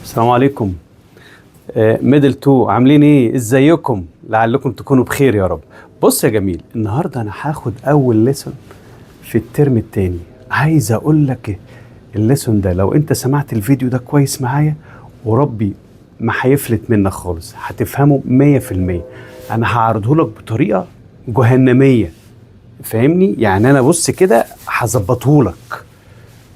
السلام عليكم. Middle 2، عاملين ايه؟ ازيكم؟ لعلكم تكونوا بخير يا رب. بص يا جميل، النهارده انا هاخد اول lesson في الترم التاني. عايز اقول لك ال lesson ده لو انت سمعت الفيديو ده كويس معايا، وربي ما هيفلت منك خالص، هتفهمه 100%. انا هعرضه لك بطريقة جهنميه، فاهمني؟ يعني انا بص كده هظبطه لك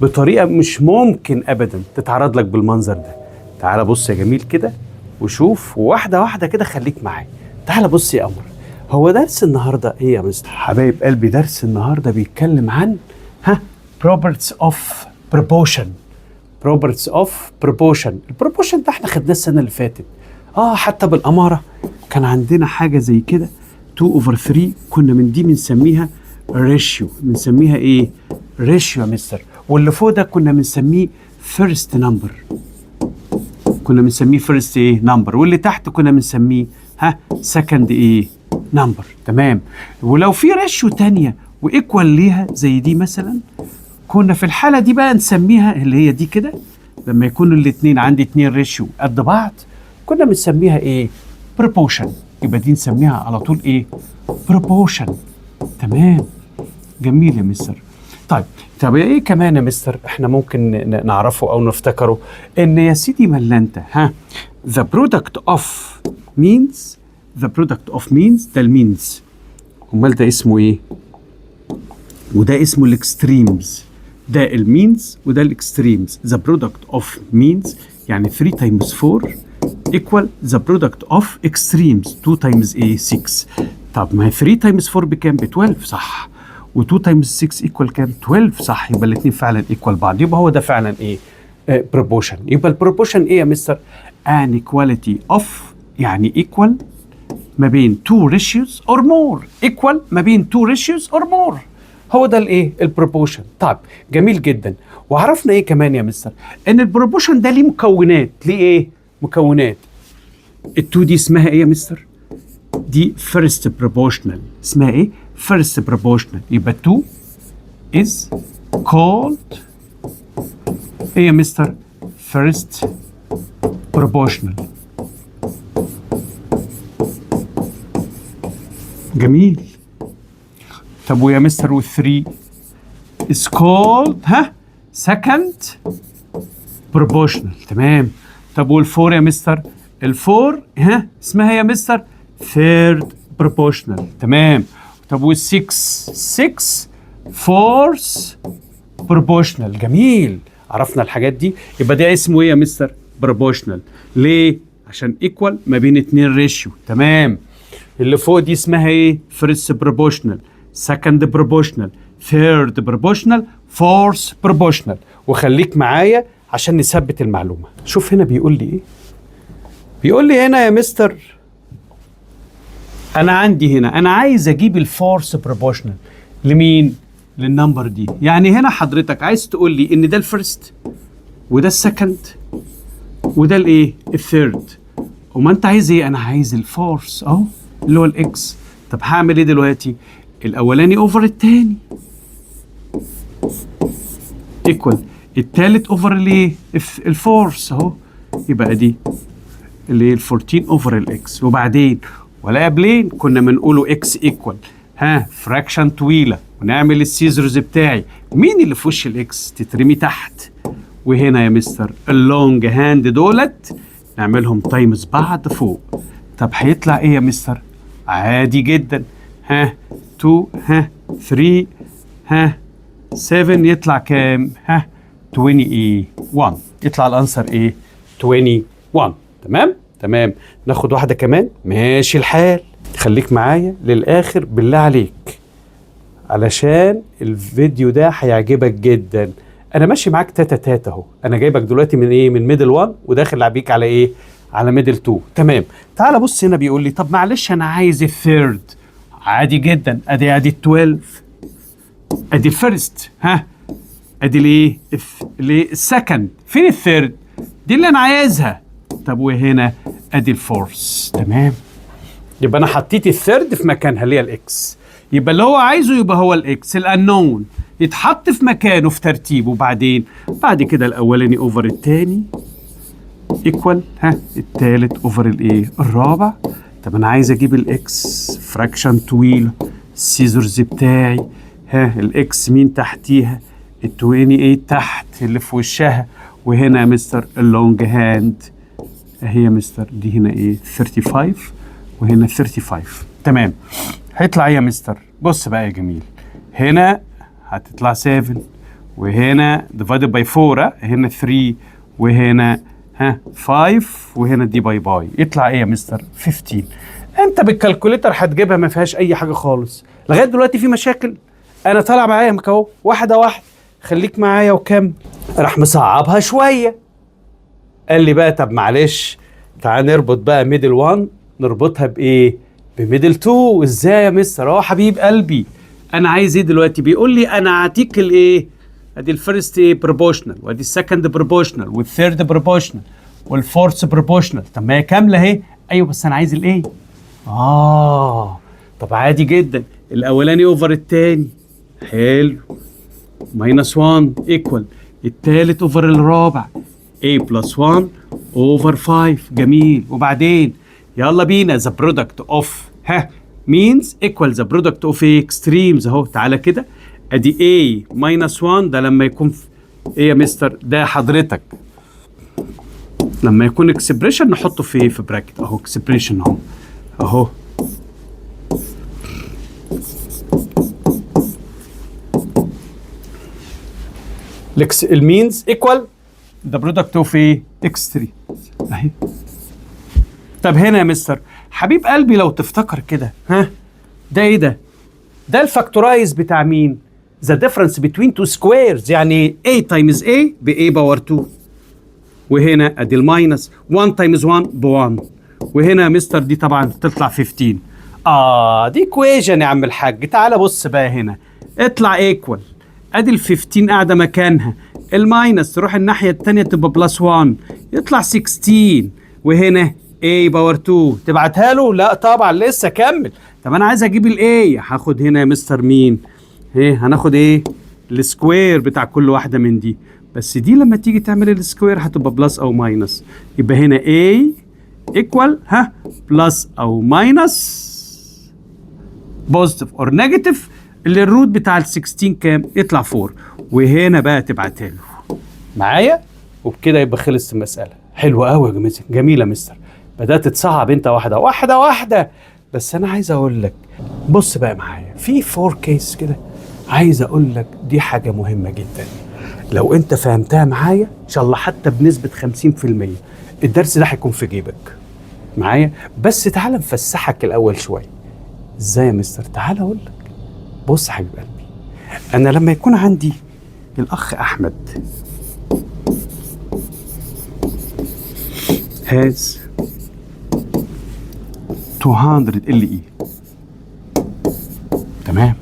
بطريقة مش ممكن ابدا تتعرض لك بالمنظر ده. تعال بص يا جميل كده وشوف واحدة واحدة كده، خليك معايا. تعال بص يا قمر، هو درس النهارده ايه يا مستر؟ حبايب قلبي، درس النهارده بيتكلم عن ها properties of proportion. properties of proportion. ال proportion ده احنا خدناه السنة اللي فاتت، حتى بالاماره كان عندنا حاجة زي كده 2 over 3، كنا من دي بنسميها ratio. بنسميها ايه؟ ratio يا مستر. واللي فوق ده كنا بنسميه first number، كنا بنسميه first ايه؟ number. واللي تحت كنا بنسميه ها second ايه؟ number. تمام. ولو في ratio تانية و equal ليها زي دي مثلا، كنا في الحالة دي بقى نسميها اللي هي دي كده، لما يكونوا الاتنين عندي اتنين ratio قد بعض كنا بنسميها ايه؟ proportion. يبقى دي نسميها على طول ايه؟ proportion. تمام، جميل يا مستر. طيب، طب ايه كمان يا مستر احنا ممكن نعرفه او نفتكره؟ ان يا سيدي ما انت ها the product of means، the product of means، ده ال means، امال ده اسمه ايه؟ وده اسمه ال extremes. ده ال means وده ال extremes. the product of means يعني 3 times 4 equal the product of extremes 2 times ايه؟ 6. طب ما هي 3 times 4 بكام؟ ب 12، صح؟ و2 times 6 equal كام؟ 12، صح. يبقى الاثنين فعلا equal بعض. يبقى هو ده فعلا ايه؟ proportion. يبقى ال proportion ايه يا مستر؟ an equality of، يعني equal ما بين two ratios or more، equal ما بين two ratios or more، هو ده الايه؟ ال proportion. طيب، جميل جدا. وعرفنا ايه كمان يا مستر؟ ان ال proportion ده ليه مكونات. ليه ايه؟ مكونات. ال two دي اسمها ايه يا مستر؟ دي first proportional. اسمها ايه؟ first proportional. يبقى 2 is called ايه يا مستر؟ first proportional. جميل. طب ويا مستر وال3 is called ها second proportional. تمام. طب وال four يا مستر؟ ال four ها اسمها يا مستر third proportional. تمام. طب وال six؟ 6 fourth proportional. جميل، عرفنا الحاجات دي. يبقى ده اسمه ايه يا مستر؟ proportional. ليه؟ عشان equal ما بين اتنين ratio. تمام. اللي فوق دي اسمها ايه؟ first proportional، second proportional، third proportional، fourth proportional. وخليك معايا عشان نثبت المعلومه. شوف هنا بيقول لي ايه. بيقول لي هنا يا مستر، انا عندي هنا، انا عايز اجيب ال fourth proportional لمين؟ لل number دي. يعني هنا حضرتك عايز تقول لي ان ده ال first وده ال second وده الايه؟ ال third. وما انت عايز ايه؟ انا عايز ال fourth اهو اللي هو ال x. طب هعمل ايه دلوقتي؟ الاولاني over التاني equal التالت over الايه؟ ال fourth اهو. يبقى دي اللي هي ال 14 over ال x. وبعدين ولا قبلين كنا بنقوله x equal ها fraction طويلة ونعمل ال scissors بتاعي. مين اللي في وش ال x؟ تترمي تحت. وهنا يا مستر ال long hand دولت نعملهم times بعض فوق. طب هيطلع ايه يا مستر؟ عادي جدا، ها 2 ها 3 ها 7، يطلع كام؟ ها 20 ايه؟ 1. يطلع ال answer ايه؟ 21. تمام تمام. ناخد واحدة كمان. ماشي الحال. خليك معايا للاخر بالله عليك علشان الفيديو ده هيعجبك جدا. انا ماشي معاك تاتا تاتا اهو. انا جايبك دلوقتي من ايه؟ من middle 1 وداخل بيك على ايه؟ على middle 2. تمام. تعال بص هنا، بيقول لي طب معلش انا عايز ال third. عادي جدا، ادي ال 12، ادي ال first، ها ادي الايه؟ الايه؟ ال second. فين ال third؟ دي اللي انا عايزها. طب وهنا ادي ال fourth. تمام. يبقى انا حطيت ال third في مكانها اللي هي ال x. يبقى اللي هو عايزه يبقى هو ال x، ال unknown يتحط في مكانه في ترتيبه. وبعدين بعد كده الاولاني over الثاني equal ها التالت over الايه؟ الرابع. طب انا عايز اجيب ال x، fraction طويل، ال scissors بتاعي، ها ال x مين تحتيها؟ ال 28 تحت اللي في وشها، وهنا يا مستر ال long hand اهي يا مستر، دي هنا ايه؟ 35 وهنا 35. تمام. هيطلع ايه يا مستر؟ بص بقى يا جميل، هنا هتطلع 7 وهنا divided by 4، هنا 3 وهنا ها 5 وهنا دي bye bye. يطلع ايه يا مستر؟ 15. انت بال calculator هتجيبها، ما فيهاش اي حاجة خالص. لغاية دلوقتي في مشاكل؟ انا طالع معايا اهو واحدة واحده، خليك معايا وكمل. راح مصعبها شويه، قال لي بقى طب معلش تعال نربط بقى middle 1 نربطها بايه؟ ب middle 2. ازاي يا مستر؟ اهو حبيب قلبي، انا عايز ايه دلوقتي؟ بيقول لي انا اعطيك الايه؟ ادي ال first ايه؟ proportional، وادي ال second proportional، وال third proportional، وال fourth proportional. طب ما هي كاملة اهي. ايوه بس انا عايز ال a. طب عادي جدا، الاولاني over الثاني، حلو، minus 1 equal الثالث over الرابع، a plus 1 over 5. جميل. وبعدين يلا بينا، the product of ها means equal the product of a extremes. اهو تعالى كده، ادي a minus 1، ده لما يكون ايه يا مستر؟ ده حضرتك لما يكون expression نحطه في bracket. اهو expression اهو اهو. ال means equal the product of ايه؟ x3 اهي. طب هنا يا مستر حبيب قلبي لو تفتكر كده، ها ده ايه ده؟ ده ال factorize بتاع مين؟ the difference between two squares، يعني a times a ب a power 2، وهنا ادي ال minus 1 times 1 ب 1، وهنا يا مستر دي طبعا تطلع 15. دي equation يا عم الحاج. تعالى بص بقى هنا، اطلع equal، ادي ال 15 قاعدة مكانها، ال minus تروح الناحية الثانية تبقى plus 1، يطلع 16، وهنا a power 2. تبعتها له؟ لا طبعا لسه كمل. طب انا عايز اجيب ال a، هاخد هنا يا مستر مين؟ ايه هناخد ايه؟ ال square بتاع كل واحدة من دي، بس دي لما تيجي تعمل ال square هتبقى plus او minus، يبقى هنا a equal ها plus او minus positive or negative اللي ال root بتاع ال 16 كام؟ يطلع 4. وهنا بقى تبعتها له معايا، وبكده يبقى خلصت المسالة. حلوة قوي يا جماعه، جميلة مستر. بدات تصعب انت واحدة واحدة واحده. بس انا عايز اقول لك بص بقى معايا في four case كده، عايز اقول لك دي حاجة مهمة جدا، لو انت فهمتها معايا ان شاء الله حتى بنسبة 50% الدرس ده هيكون في جيبك معايا. بس تعالى نفسحك الاول شوية. ازاي يا مستر؟ تعالى اقول لك. بص يا حبيب قلبي، انا لما يكون عندي الاخ احمد has 200 LE، تمام،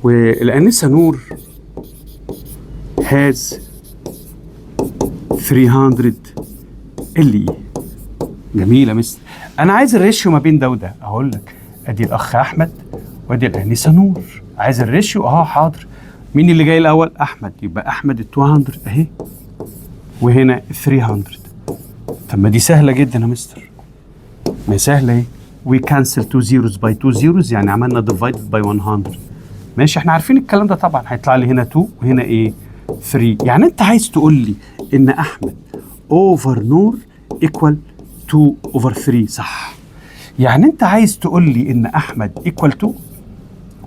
والانسه نور has 300 LE. جميلة مستر. انا عايز ال ratio ما بين ده وده. اقول لك ادي الاخ احمد وادي الانسة نور، عايز ال ratio. حاضر. مين اللي جاي الاول؟ احمد، يبقى احمد ال 200 اهي، وهنا 300. طب ما دي سهلة جدا يا مستر، ما هي سهلة اهي. we cancel 2 zeros by 2 zeros، يعني عملنا divided by 100. ماشي، احنا عارفين الكلام ده طبعا. هيطلع لي هنا 2 وهنا ايه؟ 3. يعني انت عايز تقول لي ان احمد over نور equal 2 over 3، صح؟ يعني انت عايز تقول لي ان احمد equal 2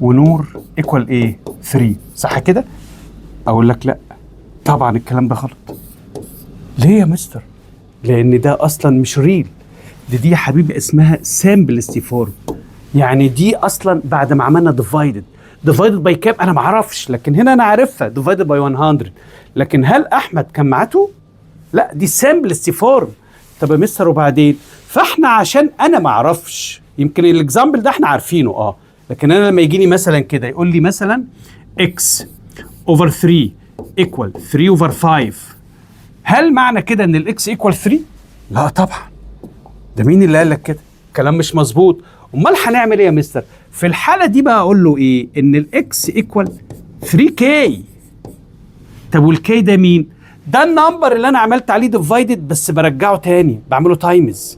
ونور equal ايه؟ 3، صح كده؟ اقول لك لا طبعا الكلام ده غلط. ليه يا مستر؟ لان ده اصلا مش real، دي يا حبيبي اسمها simplest form، يعني دي اصلا بعد ما عملنا divided by كام انا ما اعرفش، لكن هنا انا عارفها divided by 100. لكن هل احمد كان معاه 2؟ لا، دي simplest form. طب يا مستر وبعدين؟ فاحنا عشان انا ما اعرفش، يمكن ال example ده احنا عارفينه، لكن انا لما يجيني مثلا كده يقول لي مثلا x over 3 equal 3 over 5، هل معنى كده ان ال x equal 3؟ لا طبعا، ده مين اللي قال لك كده؟ كلام مش مظبوط. امال هنعمل ايه يا مستر؟ في الحالة دي بقى اقول له ايه؟ ان ال x equal 3 k. طب وال k ده مين؟ ده ال number اللي انا عملت عليه divided بس برجعه تاني، بعمله times.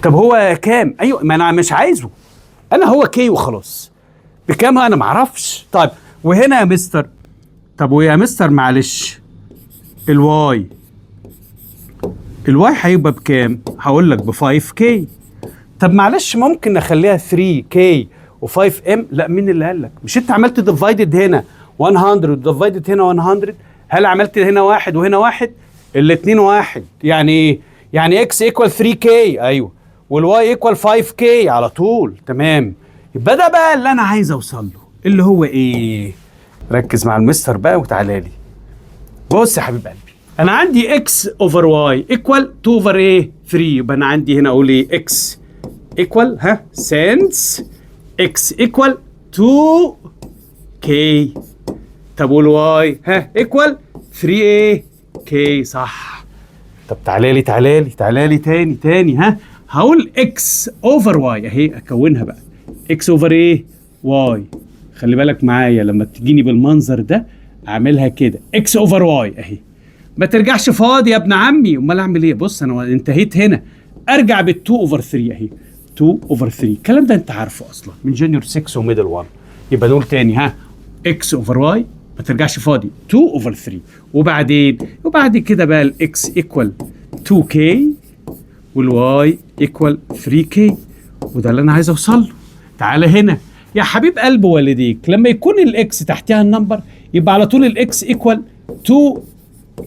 طب هو كام؟ ايوه، ما انا مش عايزه انا، هو k وخلاص. بكام؟ انا معرفش. طيب، وهنا يا مستر، طب ويا مستر معلش ال y، ال y هيبقى بكام؟ هقول لك ب 5 k. طب معلش ممكن نخليها 3 k و5 m؟ لا، مين اللي قال لك؟ مش انت عملت divided هنا 100 divided هنا 100؟ هل عملت هنا واحد وهنا واحد؟ الاثنين واحد. يعني ايه؟ يعني x equal 3 k، ايوه، وال y equal 5 k على طول. تمام، يبقى ده بقى اللي انا عايز اوصل له، اللي هو ايه؟ ركز مع المستر بقى وتعالى لي. بص يا حبيب قلبي، انا عندي x over y equal 2 over ايه؟ 3. يبقى انا عندي هنا اقول ايه؟ x equal، ها، since x equal 2 k. طب وال y، ها، equal 3 ايه؟ k، صح. طب تعالى لي، تعالى لي، تعالى لي تاني تاني. ها، هقول x over y اهي، اكونها بقى x over ايه؟ y. خلي بالك معايا، لما تجيني بالمنظر ده اعملها كده، x over y اهي. ما ترجعش فاضي يا ابن عمي. امال اعمل ايه؟ بص، انا انتهيت هنا، ارجع بال 2 over 3 اهي، 2 over 3. الكلام ده انت عارفه اصلا من junior 6 و middle 1. يبقى نقول تاني، ها، x over y، ما ترجعش فاضي، 2 over 3. وبعدين؟ وبعد كده بقى ال x equal 2 k وال y equal 3 k، وده اللي انا عايز اوصل له. تعالى هنا يا حبيب قلب والديك، لما يكون ال x تحتها ال number يبقى على طول ال x equal 2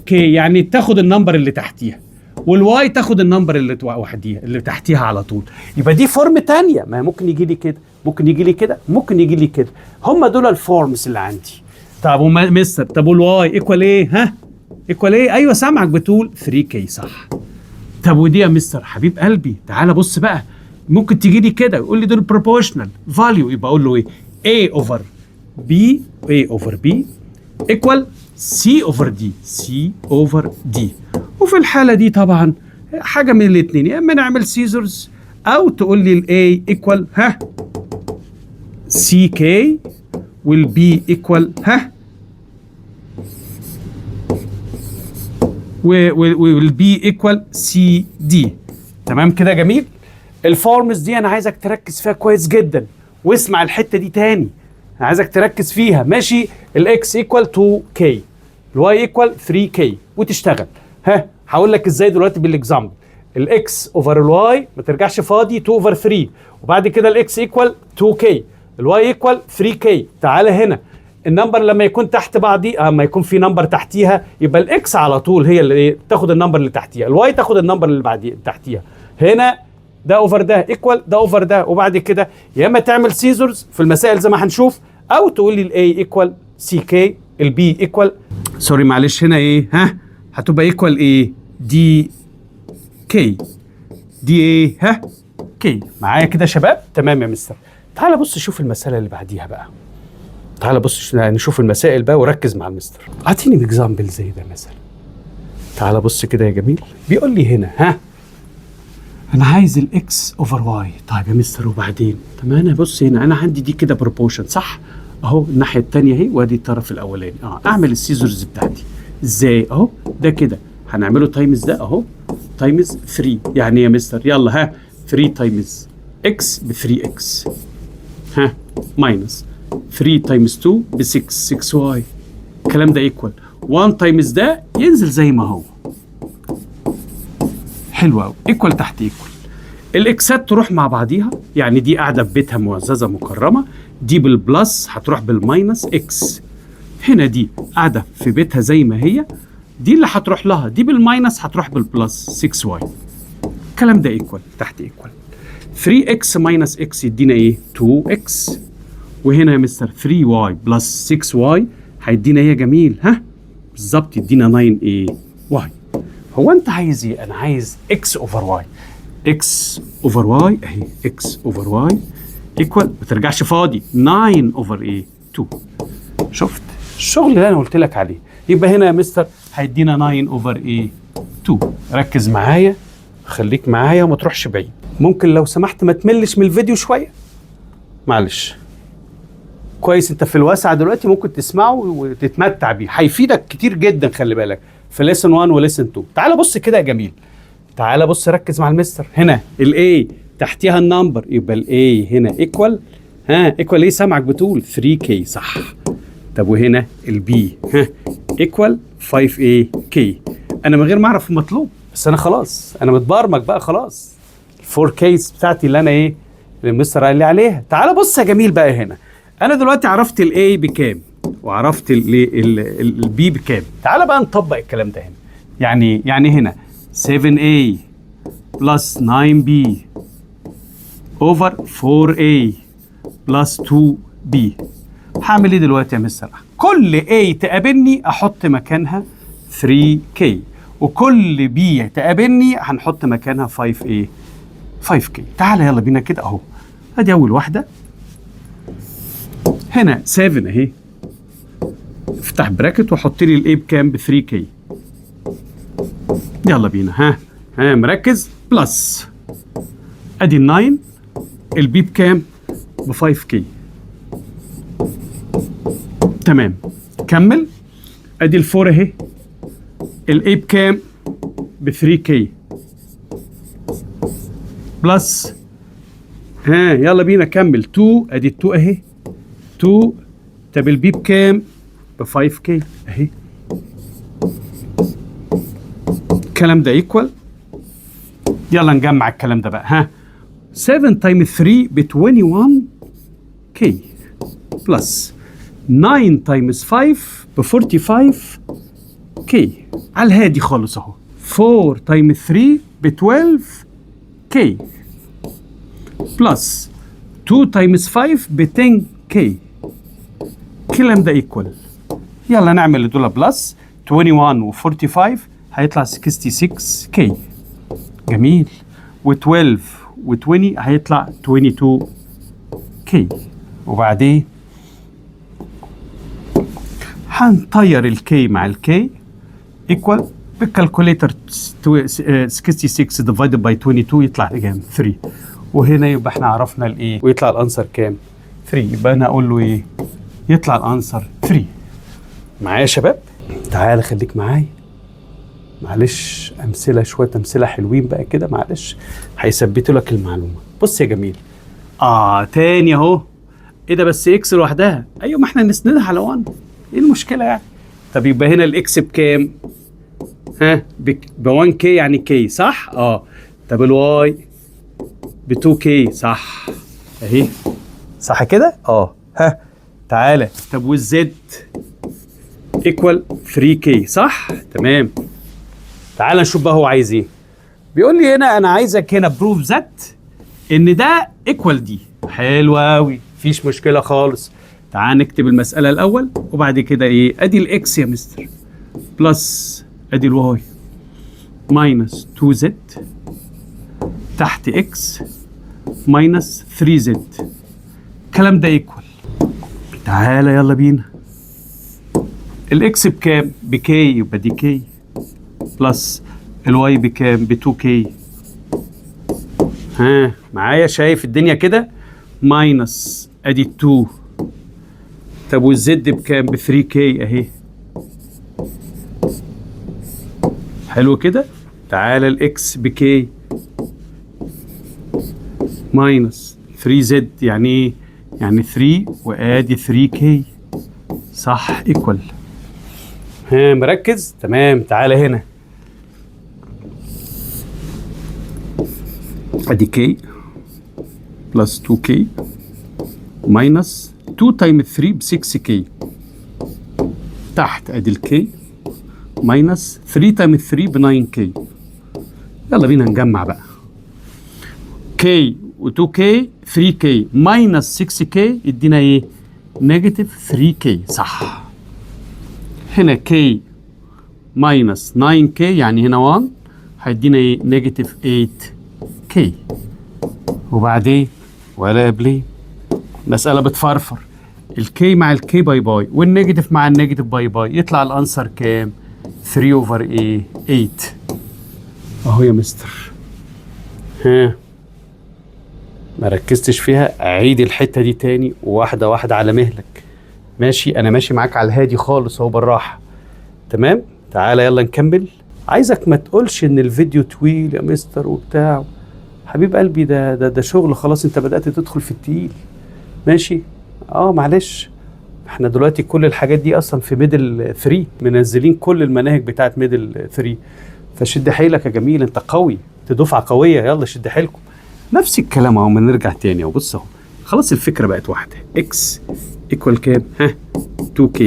k، يعني تاخد ال number اللي تحتيها، وال y تاخد ال number اللي وحديها اللي تحتيها على طول. يبقى دي form تانية. ما هي ممكن يجي لي كده، ممكن يجي لي كده، ممكن يجي لي كده. هم دول ال forms اللي عندي. طب وما مستر، طب وال y equal ايه؟ ها، equal ايه؟ ايوه، سامعك، بتقول 3 k، صح. طب ودي يا مستر؟ حبيب قلبي، تعالى بص بقى، ممكن تيجي لي كده يقول لي دول proportional value، يبقى اقول له ايه؟ A over B، A over B equal C over D، C over D. وفي الحالة دي طبعا حاجة من الاثنين، يا اما نعمل scissors او تقول لي ال A equal، ها، C K، وال B equal، ها، وال B equal C D. تمام كده؟ جميل. ال forms دي انا عايزك تركز فيها كويس جدا، واسمع الحتة دي تاني، انا عايزك تركز فيها. ماشي؟ ال x equal 2 k، ال y equal 3 k، وتشتغل. ها، هقول لك ازاي دلوقتي بال example. ال x over ال y، ما ترجعش فاضي، 2 over 3، وبعد كده ال x equal 2 k، ال y equal 3 k. تعالى هنا، ال number لما يكون تحت بعضي، اما يكون في number تحتيها، يبقى ال x على طول هي اللي إيه؟ تاخد ال number اللي تحتيها، ال y تاخد ال number اللي بعديه تحتيها. هنا ده over ده equal ده over ده، وبعد كده يا اما تعمل scissors في المسائل زي ما هنشوف، او تقول لي ال A equal C K، ال B equal، sorry معلش، هنا ايه؟ ها، هتبقى equal ايه؟ D K، D ايه؟ ها، K. معايا كده يا شباب؟ تمام يا مستر. تعال بص شوف المسالة اللي بعديها بقى. تعال بص نشوف المسائل بقى وركز مع المستر. اعطيني example زي ده مثلا. تعال بص كده يا جميل، بيقول لي هنا، ها، انا عايز ال x over y. طيب يا مستر، وبعدين؟ طب انا بص هنا، انا عندي دي كده proportion، صح؟ اهو الناحية الثانية اهي، وادي الطرف الاولاني. اعمل ال scissors بتاعتي ازاي؟ اهو ده كده هنعمله times ده اهو، times 3. يعني ايه يا مستر؟ يلا، ها، 3 times x ب 3 x، ها، minus 3 times 2 ب 6، 6 y. الكلام ده equal 1 times ده ينزل زي ما هو. حلو قوي. equal تحت equal، ال x ات تروح مع بعضيها، يعني دي قاعدة في بيتها معززه مكرمه، دي بال plus هتروح بال minus x. هنا دي قاعدة في بيتها زي ما هي، دي اللي هتروح لها، دي بال minus هتروح بال plus 6 y. الكلام ده equal تحت equal 3 x minus x يدينا ايه؟ 2 x. وهنا يا مستر 3 y plus 6 y هيدينا ايه يا جميل؟ ها، بالظبط، يدينا 9 ايه؟ y. هو انت عايز ايه؟ انا عايز x over y. x over y اهي، x over y equal، ما ترجعش فاضي، 9 over ايه؟ 2. شفت الشغل اللي انا قلت لك عليه؟ يبقى هنا يا مستر هيدينا 9 over ايه؟ 2. ركز معايا، خليك معايا وما تروحش بعيد. ممكن لو سمحت ما تملش من الفيديو شويه؟ معلش. كويس، انت في الواسعة دلوقتي ممكن تسمعه وتتمتع بيه، هيفيدك كتير جدا. خلي بالك في lesson 1 و lesson 2. تعال بص كده يا جميل، تعال بص، ركز مع المستر. هنا ال a تحتيها ال number، يبقى ال a هنا equal، ها، equal ايه؟ سامعك بتقول 3 k، صح. طب وهنا ال b، ها، equal 5 ايه k. انا من غير ما اعرف المطلوب، بس انا خلاص انا متبرمج بقى خلاص، ال four k's بتاعتي اللي انا ايه، اللي المستر قال لي عليها. تعال بص يا جميل بقى، هنا انا دلوقتي عرفت ال a بكام وعرفت ال b بكام. تعال بقى نطبق الكلام ده هنا. يعني هنا 7a plus 9b over 4a plus 2b. هعمل ايه دلوقتي يا مستر؟ كل a تقابلني احط مكانها 3k، وكل b تقابلني هنحط مكانها 5a 5k. تعالى يلا بينا كده اهو. ادي اول واحده، هنا 7 اهي، افتح bracket وحط لي ال a بكام؟ ب 3k. يلا بينا، ها ها، مركز؟ plus ادي ال 9، ال b بكام؟ ب 5k. تمام، كمل. ادي ال 4 اهي، ال a بكام؟ ب 3k plus، ها، يلا بينا كمل، 2، ادي ال 2 اهي، 2. طب ال b بكام؟ ب 5k اهي. الكلام ده equal. يلا نجمع الكلام ده بقى. ها، 7 times 3 ب 21 k plus 9 times 5 ب 45 k. على الهادي خالص اهو، 4 times 3 ب 12 k plus 2 times 5 ب 10 k. الكلام ده equal. يلا نعمل دول plus، 21 و 45 هيطلع 66 k. جميل. و12 و20 هيطلع 22 k. وبعدين هنطير ال k مع ال k، equal بال calculator 66 divided by 22 يطلع كام؟ 3. وهنا يبقى احنا عرفنا الايه، ويطلع ال answer كام؟ 3. يبقى انا اقول له ايه؟ يطلع ال answer 3. معايا يا شباب؟ تعال خليك معايا، معلش، امثله، شوية امثلة حلوين بقى كده، معلش، هيثبتوا لك المعلومه. بص يا جميل، تاني اهو. ايه ده؟ بس x لوحدها. ايوه، ما احنا نسندها على 1، ايه المشكلة يعني؟ طب يبقى هنا ال x بكام؟ ها، ب 1 k، يعني k، صح؟ اه. طب ال y ب 2 k، صح؟ اهي، صح كده؟ اه. ها، تعالى، طب وال z equal 3 k، صح؟ تمام. تعالى نشوف بقى هو عايز ايه. بيقول لي هنا انا عايزك هنا prove that ان ده equal دي. حلو قوي، مفيش مشكلة خالص. تعال نكتب المسالة الاول وبعد كده ايه. ادي ال x يا مستر plus ادي ال y minus 2 z تحت x minus 3 z. الكلام ده equal. تعالى يلا بينا، ال x بكام؟ ب k، يبقى دي k plus ال y بكام؟ ب 2 k. ها، معايا؟ شايف الدنيا كده؟ minus ادي 2. طب وال z بكام؟ ب 3 k اهي. حلو كده. تعالى ال x ب k minus 3 z، يعني ايه؟ يعني 3 وادي 3 k، صح؟ equal. ها، مركز؟ تمام. تعالى هنا، ادي k plus 2 k minus 2 times 3 ب 6 k، تحت ادي ال k minus 3 times 3 ب 9 k. يلا بينا نجمع بقى، k و2 k 3 k minus 6 k يدينا ايه؟ negative 3 k، صح. هنا k minus 9 k، يعني هنا 1، هيدينا ايه؟ negative 8 k. وبعدين ولا قبليه مسألة بتفرفر، ال k مع ال k bye bye، وال negative مع ال negative bye bye، يطلع ال answer كام؟ 3 over ايه؟ 8. اهو يا مستر. ها. ما ركزتش فيها، عيد الحتة دي تاني واحدة واحدة على مهلك. ماشي، انا ماشي معاك على الهادي خالص اهو، بالراحه. تمام، تعالى يلا نكمل. عايزك ما تقولش ان الفيديو طويل يا مستر وبتاع. حبيب قلبي، ده شغل خلاص، انت بدأت تدخل في التقيل. ماشي، معلش، احنا دلوقتي كل الحاجات دي اصلا في middle 3، منزلين كل المناهج بتاعت middle 3. فشد حيلك يا جميل، انت قوي، انت دفعه قويه، يلا شد حيلكم. نفس الكلام اهو، بنرجع تاني اهو. بص اهو، خلاص الفكرة بقت واحده. x equal كام؟ ها، 2 k،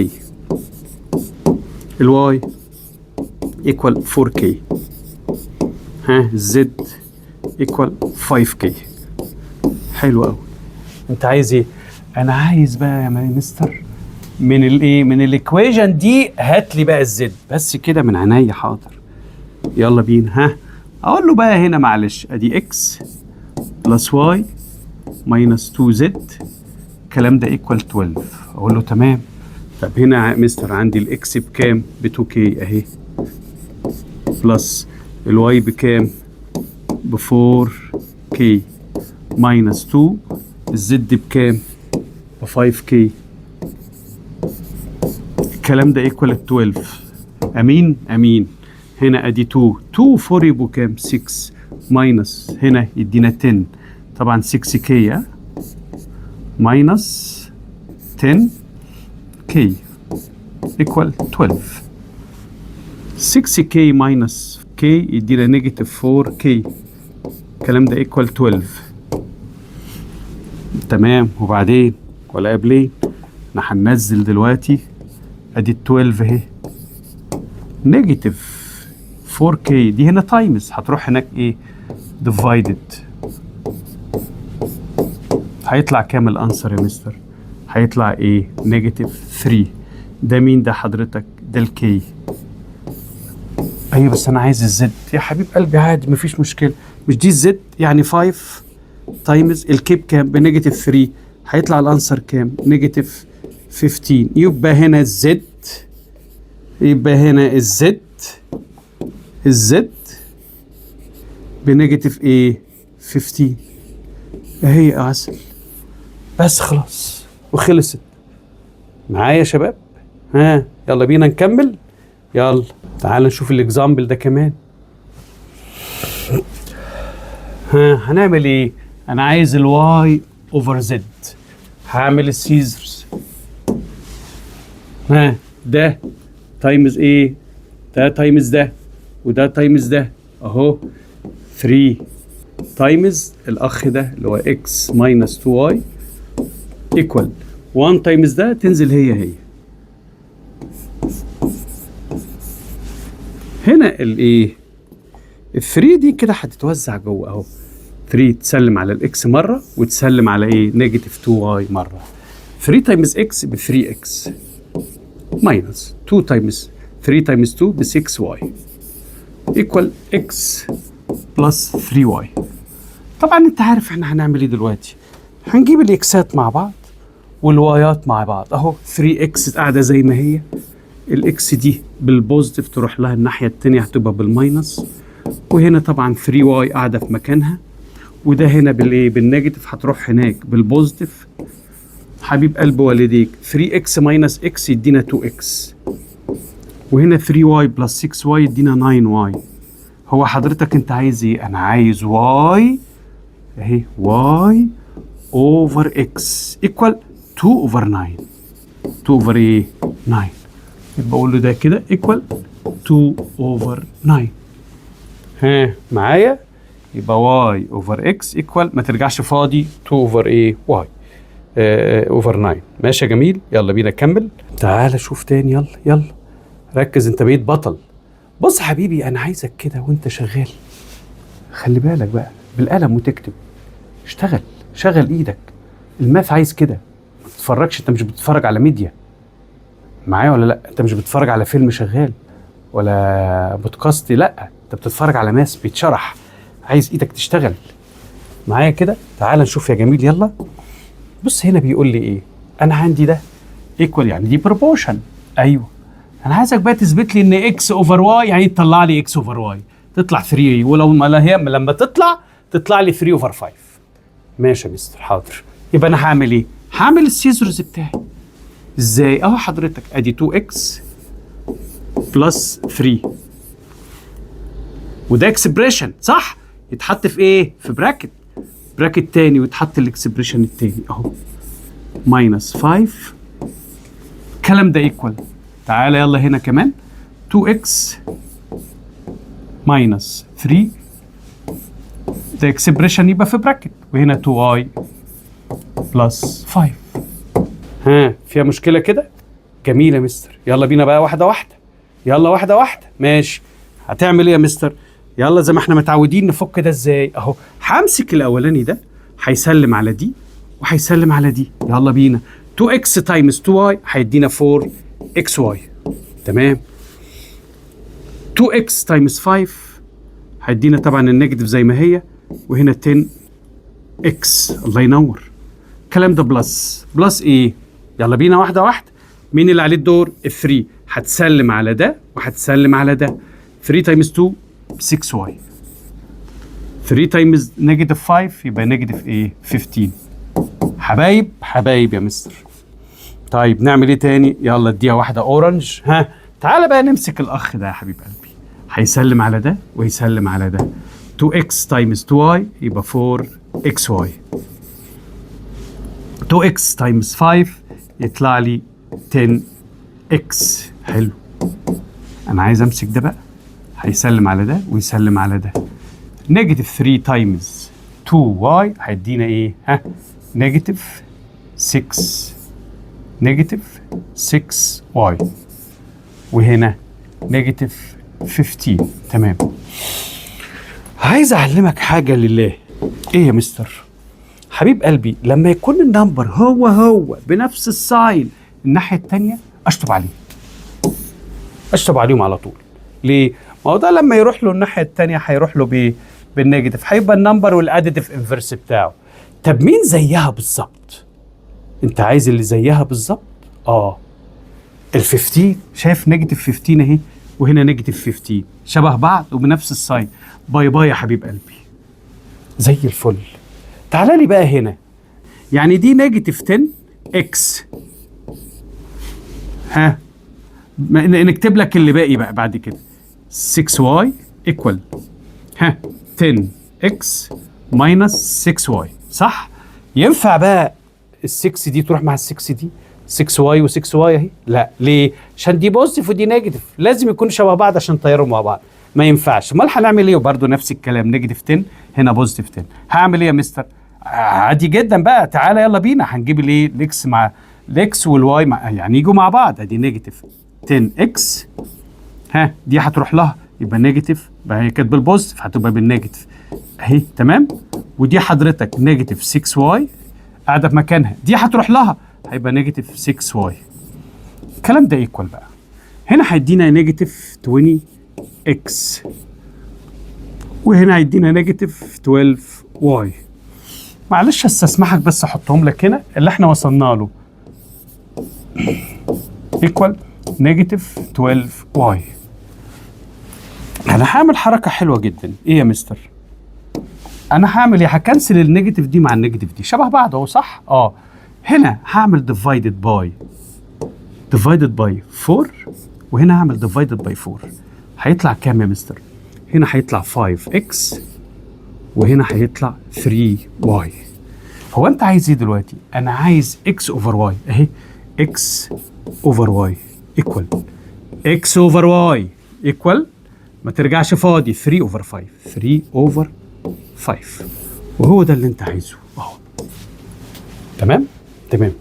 ال y equal 4 k، ها، z equal 5 k. حلو قوي. انت عايز ايه؟ انا عايز بقى يا مستر من الايه، من ال equation دي هات لي بقى ال z. بس كده، من عينيا، حاضر، يلا بينا. ها، اقول له بقى هنا معلش، ادي x plus y minus 2 z، الكلام ده equal 12. اقول له تمام. طب هنا يا مستر عندي ال x بكام؟ ب 2 k اهي، plus ال y بكام؟ ب 4 k، minus 2 ال z بكام؟ ب 5 k، الكلام ده equal 12. امين امين. هنا ادي 2، 2 4 يبقوا كام؟ 6، minus هنا يدينا 10، طبعا 6 k minus 10 k equal 12. 6 k minus k يدينا negative 4 k، الكلام ده equal 12. تمام، وبعدين ولا قبلين احنا هننزل دلوقتي، ادي ال 12 اهي، negative 4 k دي هنا times، هتروح هناك ايه؟ divided. هيطلع كام ال answer يا مستر؟ هيطلع ايه؟ negative 3. ده مين ده حضرتك؟ ده ال k. ايوه، بس انا عايز ال z يا حبيب قلبي. عادي، مفيش مشكله. مش دي ال z؟ يعني 5 times ال k بكام؟ ب negative 3. هيطلع ال answer كام؟ negative 15. يبقى هنا ال z، يبقى هنا ال z، ال z ب negative ايه؟ 15 اهي يا عسل. بس خلاص وخلصت. معايا يا شباب؟ ها، يلا بينا نكمل. يلا تعال نشوف ال example ده كمان. ها، هنعمل ايه؟ انا عايز ال y over z. هعمل ال scissors. ها، ده times ايه؟ ده times ده، وده times ده اهو. 3 times الاخ ده اللي هو x minus 2 y equal 1 times ده، تنزل هي هي. هنا الايه، ال 3 دي كده هتتوزع جوه اهو. 3 تسلم على ال x مرة وتسلم على ايه؟ negative 2 y مره. 3 times x ب 3 x، minus 2 times 3 times 2 ب 6 y، equal x plus 3 y. طبعا انت عارف احنا هنعمل ايه دلوقتي. هنجيب ال x ات مع بعض وال y ات مع بعض اهو. 3 x قاعدة زي ما هي، ال x دي بال positive تروح لها الناحية الثانية هتبقى بال minus، وهنا طبعا 3 y قاعدة في مكانها، وده هنا بالايه؟ بال negative، هتروح هناك بال positive. حبيب قلب والديك، 3 x minus x يدينا 2 x، وهنا 3 y plus 6 y يدينا 9 y. هو حضرتك انت عايز ايه؟ انا عايز y اهي، y over x equal 2 over 9. 2 over ايه؟ 9. يبقى اقول له ده كده equal 2 over 9. ها، معايا؟ يبقى y over x equal، ما ترجعش فاضي، 2 over ايه؟ y over 9. ماشي يا جميل، يلا بينا نكمل. تعالى شوف تاني، يلا يلا ركز، انت بقيت بطل. بص حبيبي، انا عايزك كده وانت شغال خلي بالك بقى بالقلم وتكتب. اشتغل، شغل ايدك. ال math عايز كده، ما تتفرجش. انت مش بتتفرج على ميديا معايا ولا لا؟ انت مش بتتفرج على فيلم شغال ولا بودكاست، لا، انت بتتفرج على math بيتشرح، عايز ايدك تشتغل معايا كده. تعال نشوف يا جميل، يلا. بص هنا بيقول لي ايه؟ انا عندي ده equal، يعني دي proportion. ايوه، انا عايزك بقى تثبت لي ان x over y، يعني تطلع لي x over y تطلع 3، ولو ما لا هي لما تطلع تطلع لي 3 over 5. ماشي يا مستر، حاضر. يبقى انا هعمل ايه؟ هعمل ال scissors بتاعي. ازاي؟ اهو حضرتك، ادي 2 x plus 3، وده expression صح؟ يتحط في ايه؟ في bracket، bracket تاني، ويتحط ال expression التاني اهو minus 5. الكلام ده equal. تعالى يلا هنا كمان 2 x minus 3، ده expression يبقى في bracket، وهنا 2 y plus 5. ها، فيها مشكلة كده؟ جميل يا مستر. يلا بينا بقى واحدة واحده، يلا واحدة واحده. ماشي، هتعمل ايه يا مستر؟ يلا زي ما احنا متعودين، نفك ده ازاي؟ اهو، همسك الاولاني ده، هيسلم على دي وهيسلم على دي. يلا بينا، 2 x times 2 y هيدينا 4 x y، تمام. 2 x times 5 هيدينا طبعا ال negative زي ما هي، وهنا 10 x. الله ينور. الكلام ده plus، plus ايه؟ يلا بينا واحدة واحده. مين اللي عليه الدور؟ ال 3 هتسلم على ده وهتسلم على ده. 3 times 2 6 y، 3 times negative 5 يبقى negative ايه؟ 15. حبايب حبايب يا مستر. طيب، نعمل ايه تاني؟ يلا اديها واحدة orange. ها، تعالى بقى نمسك الاخ ده يا حبيب قلبي، هيسلم على ده ويسلم على ده. 2x times 2y يبقى 4xy، 2x times 5 يطلع لي 10x. حلو. انا عايز امسك ده بقى، هيسلم على ده ويسلم على ده. negative 3 times 2y هيدينا ايه؟ ها، negative 6، negative 6y، وهنا negative 15. تمام. عايز اعلمك حاجة لله. ايه يا مستر؟ حبيب قلبي، لما يكون ال number هو هو بنفس ال sign الناحية الثانية اشطب عليه، اشطب عليهم على طول. ليه؟ ما هو ده لما يروح له الناحية الثانية هيروح له بايه؟ بال negative، هيبقى ال number وال additive inverse بتاعه. طب مين زيها بالظبط؟ انت عايز اللي زيها بالظبط؟ اه، ال 15. شايف negative 15 اهي، وهنا negative 15، شبه بعض وبنفس ال sign. bye bye يا حبيب قلبي، زي الفل. تعالى لي بقى هنا، يعني دي negative 10 x. ها، نكتب لك اللي باقي بقى بعد كده، 6 y equal ها 10 x minus 6 y، صح؟ ينفع بقى ال 6 دي تروح مع ال 6 دي؟ 6 y و6 y اهي. لا، ليه؟ عشان دي positive ودي negative، لازم يكونوا شبه بعض عشان يطيروا مع بعض. ما ينفعش. امال هنعمل ايه؟ وبرده نفس الكلام، negative 10 هنا positive 10. هعمل ايه يا مستر؟ عادي جدا بقى، تعالى يلا بينا، هنجيب الايه؟ ال x مع ال x وال y مع، يعني يجوا مع بعض. ادي negative 10 x، ها، دي هتروح لها يبقى negative بقى، هي كانت بال positive هتبقى بال negative اهي، تمام. ودي حضرتك negative 6 y قاعدة في مكانها، دي هتروح لها هيبقى negative 6 y. الكلام ده equal بقى، هنا هيدينا negative 20 x وهنا هيدينا negative 12 y. معلش استسمحك بس احطهم لك هنا، اللي احنا وصلنا له equal negative 12 y. انا هعمل حركة حلوة جدا. ايه يا مستر؟ انا هعمل ايه؟ ه cancel ال negative دي مع ال negative دي، شبه بعض اهو، صح؟ اه. هنا هعمل divided by 4، وهنا هعمل divided by 4. هيطلع كام يا مستر؟ هنا هيطلع 5 x وهنا هيطلع 3 y. هو انت عايز ايه دلوقتي؟ انا عايز x over y. اهي x over y equal x over y equal، ما ترجعش فاضي، 3 over 5، 3 over 5، وهو ده اللي انت عايزه اهو. تمام تمام.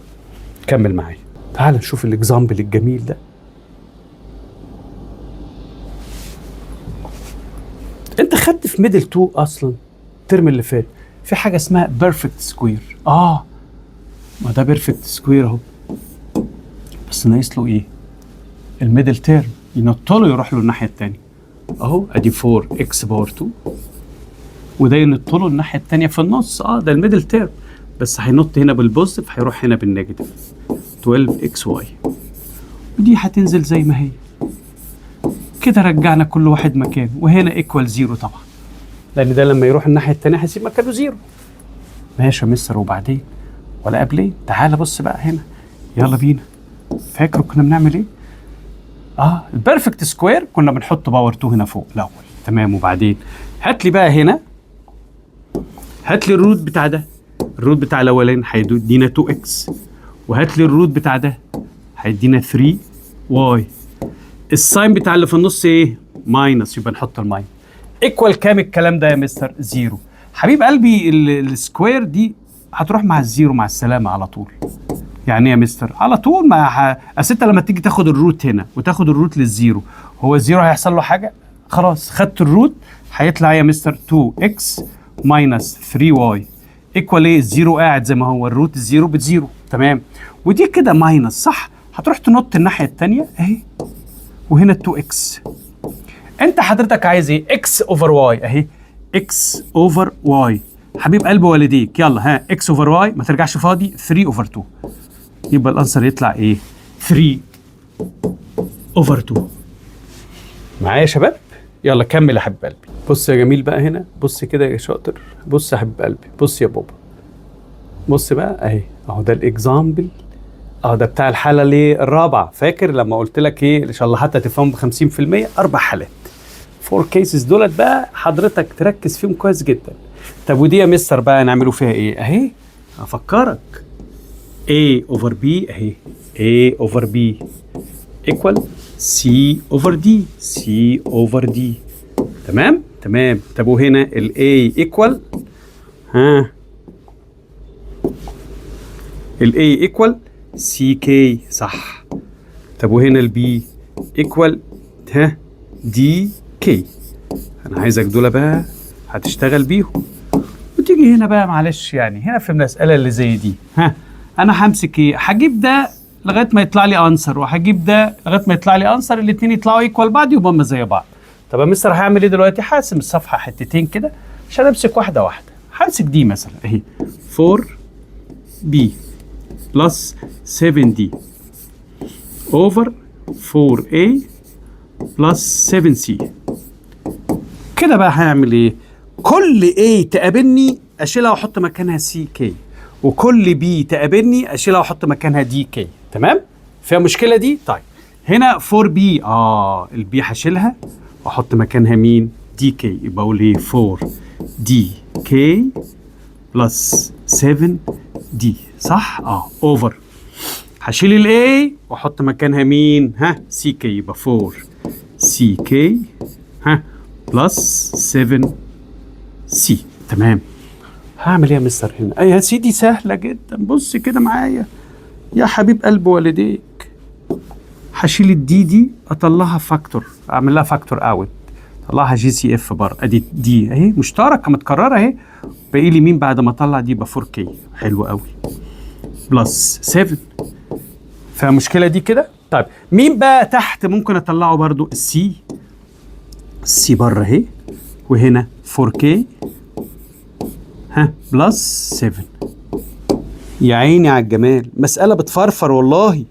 كمل معايا، تعال نشوف ال example الجميل ده. انت خدت في middle 2 اصلا الترم اللي فات في حاجة اسمها perfect square. اه، ما ده perfect square اهو، بس ناقص له ايه؟ ال middle term ينط له يروح له الناحية الثانية اهو. ادي 4 x power 2، وده ينط له الناحية الثانية في النص. اه، ده ال middle term، بس هينط هنا بال positive، هيروح هنا بال negative 12 x y، ودي هتنزل زي ما هي كده. رجعنا كل واحد مكانه، وهنا equal zero طبعا، لان ده لما يروح الناحية الثانية هيسيب مكانه zero. ماشي يا مستر، وبعدين ولا قبل؟ تعالى بص بقى هنا، يلا بينا. فاكر كنا بنعمل ايه؟ ال perfect square كنا بنحط power 2 هنا فوق الاول، تمام. وبعدين هات لي بقى هنا، هات لي ال root بتاع ده، ال root بتاع الاولاني هيدينا 2 x، وهات لي ال root بتاع ده هيدينا 3 y. ال sign بتاع اللي في النص ايه؟ minus، يبقى نحط ال minus. equal كام الكلام ده يا مستر؟ zero. حبيب قلبي، ال square دي هتروح مع ال zero مع السلامة على طول. يعني ايه يا مستر؟ على طول ما اصل انت لما تيجي تاخد ال root هنا وتاخد ال root لل zero، هو ال zero هيحصل له حاجة؟ خلاص، خدت ال root، هيطلع يا مستر 2 x minus 3 y equal ايه؟ ال zero قاعد زي ما هو، ال root ال zero ب zero، تمام. ودي كده minus، صح؟ هتروح تنط الناحية الثانية اهي، وهنا 2 x. انت حضرتك عايز ايه؟ x over y، اهي x over y. حبيب قلب والديك، يلا ها، x over y ما ترجعش فاضي، 3 over 2. يبقى ال answer يطلع ايه؟ 3 over 2. معايا يا شباب؟ يلا كمل يا حبيب قلبي. بص يا جميل بقى هنا، بص كده يا شاطر، بص يا حبيب قلبي، بص يا بابا، بص بقى اهي، اهو ده ال example، اهو ده بتاع الحالة اللي الرابعه. فاكر لما قلت لك ايه؟ ان شاء الله حتى تفهم ب 50%، اربع حالات، four cases دولت بقى حضرتك تركز فيهم كويس جدا. طب ودي يا مستر بقى نعملوا فيها ايه؟ اهي افكرك، A over B اهي، A over B equal C over D، C over D، تمام تمام. طب وهنا ال A equal، ها، ال A equal CK، صح. طب وهنا ال B equal، ها، DK. انا عايزك دول بقى هتشتغل بيهم. وتيجي هنا بقى، معلش يعني هنا في المسألة اللي زي دي، ها، انا همسك ايه؟ هجيب ده لغاية ما يطلع لي answer، وهجيب ده لغاية ما يطلع لي answer، الاثنين يطلعوا equal بعض، يبقى هما زي بعض. طب يا مستر هعمل ايه دلوقتي؟ هقسم الصفحة حتتين كده عشان امسك واحدة واحده. همسك دي مثلا اهي، 4 b plus 7 d over 4 a plus 7 c. كده بقى هنعمل ايه؟ كل A تقابلني اشيلها واحط مكانها C K، وكل B تقابلني اشيلها واحط مكانها D K، تمام؟ فيها مشكلة دي؟ طيب هنا 4 b، ال b هشيلها واحط مكانها مين؟ D K. يبقى اقول ايه؟ 4 D K plus 7 d، صح؟ Over هشيل ال A واحط مكانها مين؟ ها، C K. يبقى 4 C K، ها، plus 7 c، تمام. هعمل ايه يا مستر هنا؟ اي يا سيدي سهلة جدا. بص كده معايا يا حبيب قلب والديك، هشيل ال D دي اطلعها factor، اعمل لها factor out، طلعها GCF بره. ادي D اهي مشتركة متكررة اهي. باقي لي مين بعد ما اطلع دي؟ يبقى 4 K، حلو قوي، plus 7. فالمشكلة دي كده. طيب مين بقى تحت ممكن اطلعه برضو؟ ال C، ال C بره اهي، وهنا 4 K، ها، plus 7. يا عيني على الجمال، مسألة بتفرفر والله.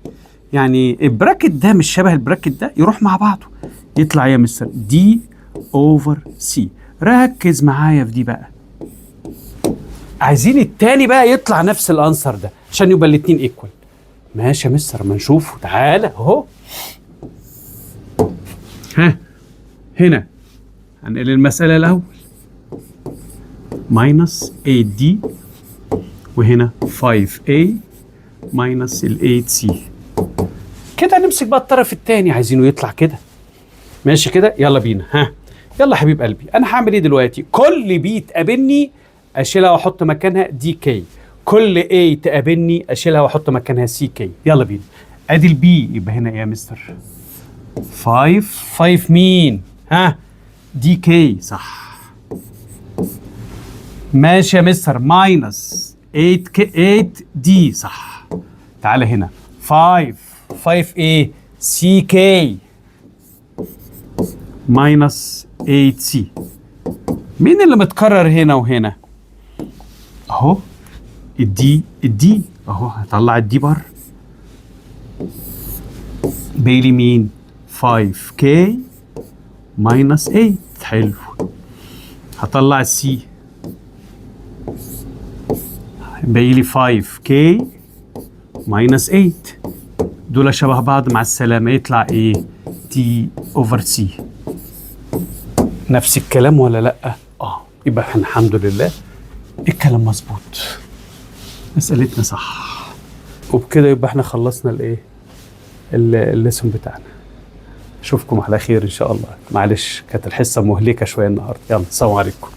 يعني ال bracket ده مش شبه ال bracket ده، يروح مع بعضه، يطلع يا مستر D over C. ركز معايا في دي بقى، عايزين التاني بقى يطلع نفس ال answer ده عشان يبقى الاتنين equal. ماشي يا مستر، ما نشوفه. تعالى اهو، ها، هنا هنقل المسألة الأول، minus 8D، وهنا 5A minus ال 8C. كده نمسك بقى الطرف الثاني، عايزينه يطلع كده. ماشي كده، يلا بينا. ها، يلا حبيب قلبي، انا هعمل ايه دلوقتي؟ كل B تقابلني اشيلها واحط مكانها D K، كل A تقابلني اشيلها واحط مكانها C K. يلا بينا. ادي ال B، يبقى هنا ايه يا مستر؟ 5 5 مين؟ ها، D K، صح. ماشي يا مستر، minus 8 K، 8 D، صح. تعالى هنا، 5 5 ايه؟ C K minus 8 C. مين اللي متكرر هنا وهنا؟ اهو ال D، ال D اهو، هطلع ال D بره. باقي لي مين؟ 5 K minus 8، حلو. هطلع ال C. باقي لي 5 k minus 8، دول شبه بعض، مع السلامة. يطلع ايه؟ D over C. نفس الكلام ولا لا؟ اه، يبقى احنا الحمد لله الكلام مظبوط، مسألتنا صح. وبكده يبقى احنا خلصنا الايه؟ ال lesson بتاعنا. اشوفكم على خير ان شاء الله. معلش كانت الحصة مهلكة شوية النهارده. يلا، السلام عليكم.